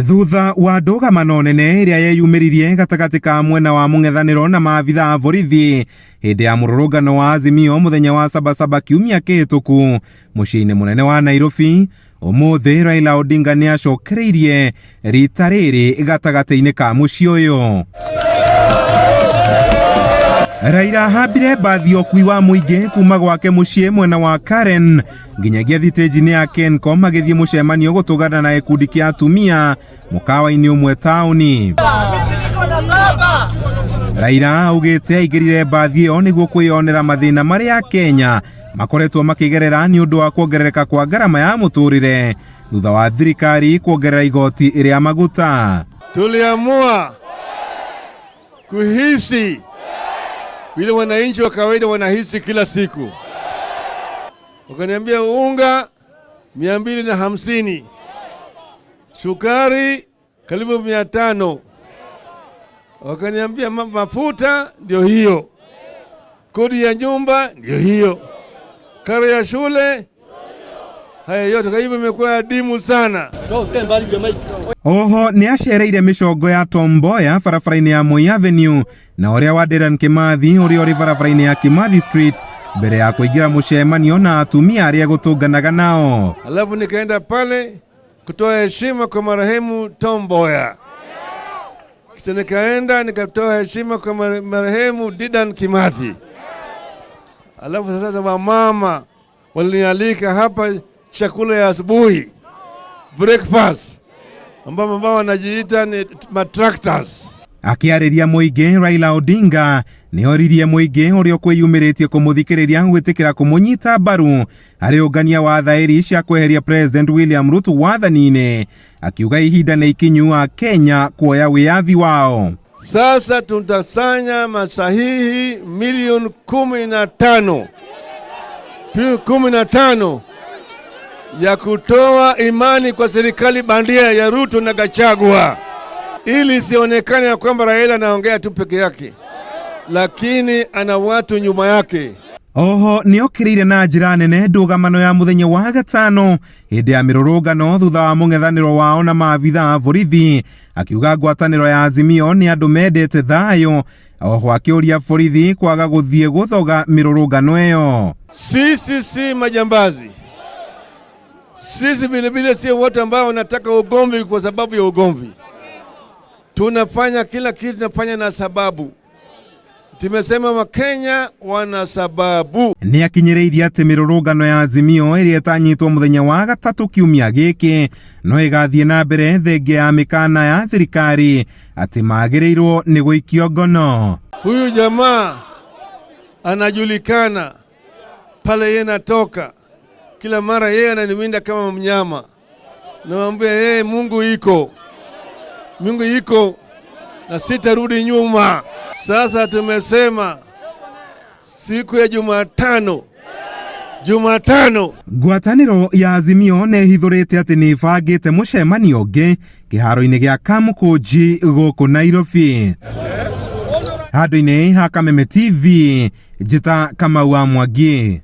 Thutha wa ndũgamano nene ĩrĩa yeyumĩririe gatagatĩ ka mwena wa mũng'ethanĩro na maabitha a borithi hĩndĩ ya mũrũrũngano wa Azimio mũthenya wa Sabasaba kiumia kĩhĩtũku mũciĩ-inĩ mũnene wa Nairobi, ũmũthĩ Raila Odinga nĩ acokereirie rita rĩrĩ gatagatĩ-inĩ ka mũciĩ ũyũ. Raila ahambire mbathi ya ũkui wa mũingĩ kuma gwake mũciĩ mwena wa Karen nginyagia thitĩnji-inĩ ya Kencom agĩthiĩ mũcemanio gũtũngana na gĩkundi kĩa atumia mũkawa-inĩ ũmwe taũni. Raila augĩte aingĩrire mbathi ĩyo nĩguo kwĩyonera mathĩna marĩa Kenya makoretwo makĩgerera nĩ ũndũ wa kuongerereka kwa ngarama ya mũtũrĩre thutha wa thirikari kuongerera igoti rĩa maguta. Tuliamua kuhisi vile wananchi wa kawaida wanahisi kila siku. Wakaniambia unga 250, sukari karibu 500, wakaniambia mafuta ndio hiyo, kodi ya nyumba ndio hiyo, karo ya shule, haya yote. Kwa hivyo imekuwa adimu sana. Oho nĩ acereire mĩcongo ya Tom Mboya barabara-inĩ ya Moi Avenue na ũrĩa wa Dedan Kimathi ũrĩa ũrĩ barabara-inĩ ya Kimathi Street mbere ya kũingĩra mũcemanio na atumia arĩa gũtũnganaga nao. Alafu nikaenda pale kutoa heshima kwa marehemu Tom Mboya, kisha nikaenda nikatoa heshima kwa marehemu Dedan Kimathi. Alafu sasa wamama walinialika hapa chakula ya asubuhi breakfast, ambao wanajiita ni matractors. Akĩarĩria mũingĩ Raila Odinga nĩ oririe mũingĩ ũrĩa ũkwĩyumĩrĩtie kũmũthikĩrĩria gwĩtĩkĩra kũmũnyita mbaru harĩ ũngania wa thaĩri cia kweheria President William Ruto wathani-inĩ, akiuga ihinda nĩ ikinyu a Kenya kuoya wĩyathi wao. Sasa tutasanya masahihi milioni 15, 15 ya kutoa imani kwa serikali bandia ya Ruto na Gachagua, ili isionekane ya kwamba Raila anaongea tu peke yake, lakini ana watu nyuma yake. Oho nĩ okĩrĩire na njĩra nene ndũgamano ya mũthenya wa gatano hĩndĩ ya mĩrũrũngano thutha wa mũng'ethanĩro wao na maabitha a borithi, akiuga ngwatanĩro ya Azimio nĩ andũ mendete thayũ. Oho akĩũria borithi kwaga gũthiĩ gũthoga mĩrũrũngano ĩyo. Sisi si majambazi, sisi vilevile si watu ambao wanataka ugomvi kwa sababu ya ugomvi. Tunafanya kila kitu, tunafanya na sababu. Tumesema Wakenya wana sababu. Nĩ akinyĩrĩirie atĩ mĩrũrũngano ya Azimio ĩrĩa ĩtanyĩtwo mũthenya wa gatatũ kiumia gĩkĩ no ĩgathiĩ na mbere thengia ya mĩkana ya thirikari atĩ magĩrĩirwo nĩ gũikio ngono. Huyu jamaa anajulikana pale yeye natoka, kila mara yeye ananiwinda kama mnyama. Namwambia yeye, Mungu iko, Mungu iko na sitarudi nyuma. Sasa tumesema siku ya Jumatano, Jumatano. Ngwatanĩro ya Azimio nĩ ĩhithũrĩte atĩ nĩ ĩbangĩte mũcemanio ũngĩ kĩharo-inĩ gĩa Kamukunji gũkũ Nairobi. Handũ-inĩ ha Kameme TV, njĩta Kamau wa Mwangi.